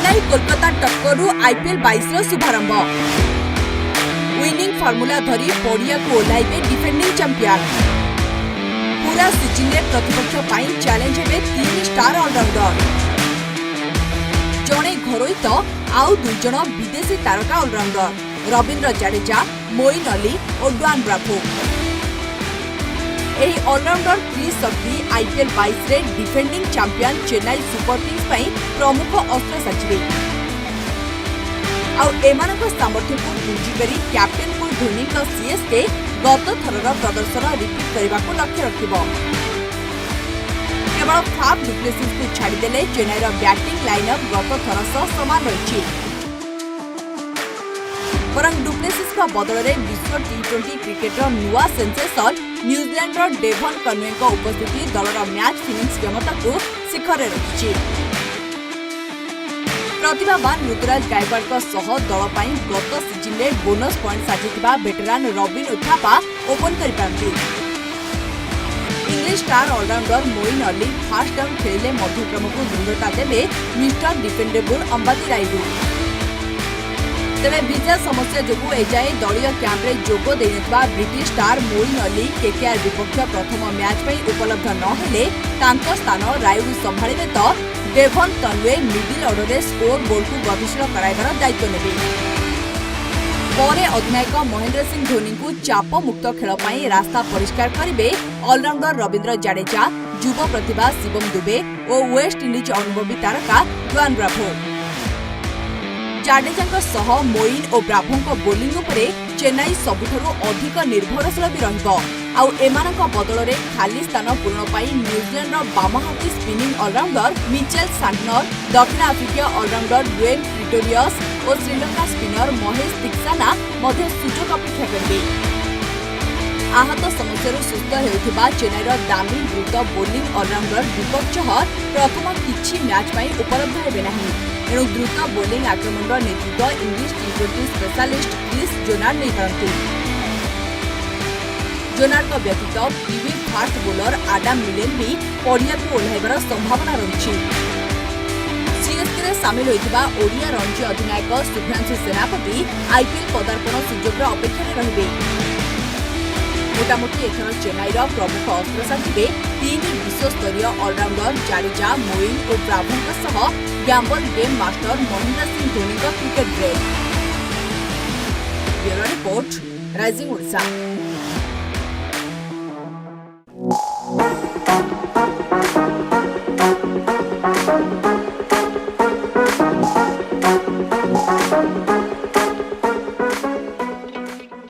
Chennai Kolkata ଟକ୍କରରୁ IPL 22ର ଶୁଭାରମ୍ଭ। Winning formula ଧରି ପଡ଼ିଆକୁ ଓହ୍ଲାଇବେ ଡିଫେଣ୍ଡିଂ ଚାମ୍ପିୟନ। ପୁରା ସିଜିନରେ ପ୍ରତିପକ୍ଷ ପାଇଁ ଚ୍ୟାଲେଞ୍ଜ ହେବେ ତିନି ଷ୍ଟାର ଅଲରାଉଣ୍ଡର। ଜଣେ ଘରୋଇ ତ ଆଉ ଦୁଇ ଜଣ ବିଦେଶୀ ତାରକା allrounder Ravindra Jadeja, Moeen Ali ଓ ଡ୍ୱାନ୍ ବ୍ରାଭୋ। ଏହି ଅଲରାଉଣ୍ଡର ତ୍ରିଶକ୍ତି ଆଇପିଏଲ୍ 22ରେ defending champion Chennai super kings ପାଇଁ ପ୍ରମୁଖ ଅସ୍ତ୍ର ସାଜିବେ। ଆଉ ଏମାନଙ୍କ ସାମର୍ଥ୍ୟକୁ ପୁଞ୍ଜି କରି କ୍ୟାପ୍ଟେନ୍ କୁଲ ଧୋନିଙ୍କ ସିଏସ୍କେ ଗତ ଥରର ପ୍ରଦର୍ଶନ ରିପିଟ୍ କରିବାକୁ ଲକ୍ଷ୍ୟ ରଖିବ। କେବଳ ଫାଫ୍ ଡୁପ୍ଲେସିସଙ୍କୁ ଛାଡ଼ିଦେଲେ ଚେନ୍ନାଇର ବ୍ୟାଟିଂ ଲାଇନ୍ଅପ୍ ଗତ ଥର ସହ ସମାନ ରହିଛି। ବରଂ ଡୁପ୍ଲେସିସଙ୍କ ବଦଳରେ ବିଶ୍ୱ ଟି-20 କ୍ରିକେଟର ନୂଆ ସେନ୍ସେସନ୍ ନ୍ୟୁଜିଲାଣ୍ଡର ଡେଭନ୍ କନୱେଙ୍କ ଉପସ୍ଥିତି ଦଳର ମ୍ୟାଚ୍ ଫିନିଶିଂ କ୍ଷମତାକୁ ଶିଖରରେ ରଖିଛି। ପ୍ରତିଭାବାନ ଋତୁରାଜ ଗାଇକୱାଡଙ୍କ ସହ ଦଳ ପାଇଁ ଗତ ସିଜିନରେ ବୋନସ୍ ପଏଣ୍ଟ ସାଜିଥିବା ଭେଟେରାନ୍ ରବିନ ଉଥାପା ଓପନ୍ କରିପାରନ୍ତି। English star allrounder Moin Ali first down ଖେଳିଲେ ମଧ୍ୟକ୍ରମକୁ ଦୃଢ଼ତା ଦେବେ ମିଷ୍ଟର ଡିପେଣ୍ଡେବୁଲ୍ ଅମ୍ବାତି ରାଇଡୁ। ତେବେ ଭିଜା ସମସ୍ୟା ଯୋଗୁଁ ଏଯାଏଁ ଦଳୀୟ କ୍ୟାମ୍ପରେ ଯୋଗ ଦେଇନଥିବା ବ୍ରିଟିଶ ଷ୍ଟାର ମୋଇନ ଅଲି କେକେଆର୍ ବିପକ୍ଷ ପ୍ରଥମ ମ୍ୟାଚ୍ ପାଇଁ ଉପଲବ୍ଧ ନ ହେଲେ ତାଙ୍କ ସ୍ଥାନ ରାୟୁଡୁ ସମ୍ଭାଳିବେ ତ ଡେଭନ୍ କନୱେ ମିଡିଲ୍ ଅର୍ଡରରେ ସ୍କୋର ବୋର୍ଡକୁ ଗତିଶୀଳ କରାଇବାର ଦାୟିତ୍ୱ ନେବେ। ପରେ ଅଧିନାୟକ ମହେନ୍ଦ୍ର ସିଂ ଧୋନିଙ୍କୁ ଚାପମୁକ୍ତ ଖେଳ ପାଇଁ ରାସ୍ତା ପରିଷ୍କାର କରିବେ ଅଲରାଉଣ୍ଡର ରବୀନ୍ଦ୍ର ଜାଡେଜା, ଯୁବ ପ୍ରତିଭା ଶିବମ ଦୁବେ ଓ ୱେଷ୍ଟଇଣ୍ଡିଜ୍ ଅନୁଭବୀ ତାରକା ଡ୍ୱାନ୍ ବ୍ରାଭୋ। ଜାଡେଜାଙ୍କ ସହ ମୋଇନ ଓ ବ୍ରାଭୋଙ୍କ ବୋଲିଂ ଉପରେ ଚେନ୍ନାଇ ସବୁଠାରୁ ଅଧିକ ନିର୍ଭରଶୀଳ ବି ରହିବ। ଆଉ ଏମାନଙ୍କ ବଦଳରେ ଖାଲି ସ୍ଥାନ ପୂରଣ ପାଇଁ ନ୍ୟୁଜିଲାଣ୍ଡର ବାମହାତୀ ସ୍ପିନିଂ ଅଲରାଉଣ୍ଡର ମିଚେଲ ସାଣ୍ଟନର, ଦକ୍ଷିଣ ଆଫ୍ରିକୀୟ ଅଲରାଉଣ୍ଡର ଡ୍ୱେନ୍ ପ୍ରିଟୋରିୟସ୍ ଓ ଶ୍ରୀଲଙ୍କା ସ୍ପିନର ମହେଶ ତିକ୍ସାନା ମଧ୍ୟ ସୁଯୋଗ ଅପେକ୍ଷା କରିବେ। ଆହତ ସମସ୍ୟାରୁ ସୁସ୍ଥ ହେଉଥିବା ଚେନ୍ନାଇର ଦାମୀ ଦ୍ରୁତ ବୋଲିଂ ଅଲରାଉଣ୍ଡର ଦୀପକ ଚହର ପ୍ରଥମ କିଛି ମ୍ୟାଚ୍ ପାଇଁ ଉପଲବ୍ଧ ହେବେ ନାହିଁ। ଏଣୁ ଦ୍ରୁତ ବୋଲିଂ ଆକ୍ରମଣର ନେତୃତ୍ୱ ଇଂଲିଶ ଟି-20 ସ୍ପେଶାଲିଷ୍ଟ କ୍ରିସ୍ ଜୋର୍ଡାନ ନେଇପାରନ୍ତି। ଜୋର୍ଡାନଙ୍କ ବ୍ୟତୀତ କିୱି ଫାଷ୍ଟ ବୋଲର ଆଡାମ ମିଲେନ୍ ବି ପଡ଼ିଆକୁ ଓହ୍ଲାଇବାର ସମ୍ଭାବନା ରହିଛି। ସିଏସ୍କେରେ ସାମିଲ ହୋଇଥିବା ଓଡ଼ିଆ ରଣଜୀ ଅଧିନାୟକ ଶୁଭ୍ରାଂଶୁ ସେନାପତି ଆଇପିଏଲ୍ ପଦାର୍ପଣ ସୁଯୋଗର ଅପେକ୍ଷାରେ ରହିବେ। ମୋଟାମୋଟି ଏଥର ଚେନ୍ନାଇର ପ୍ରମୁଖ ଅସ୍ତ୍ର ସାଜିବେ ତିନି ବିଶ୍ୱସ୍ତରୀୟ ଅଲରାଉଣ୍ଡର ଜାଡେଜା, ମୋଇନ ଓ ବ୍ରାଭୋଙ୍କ ସହ gamble game master Mahendra Singh ଧୋନିଙ୍କ cricket brain. Bureau report, rising Odisha.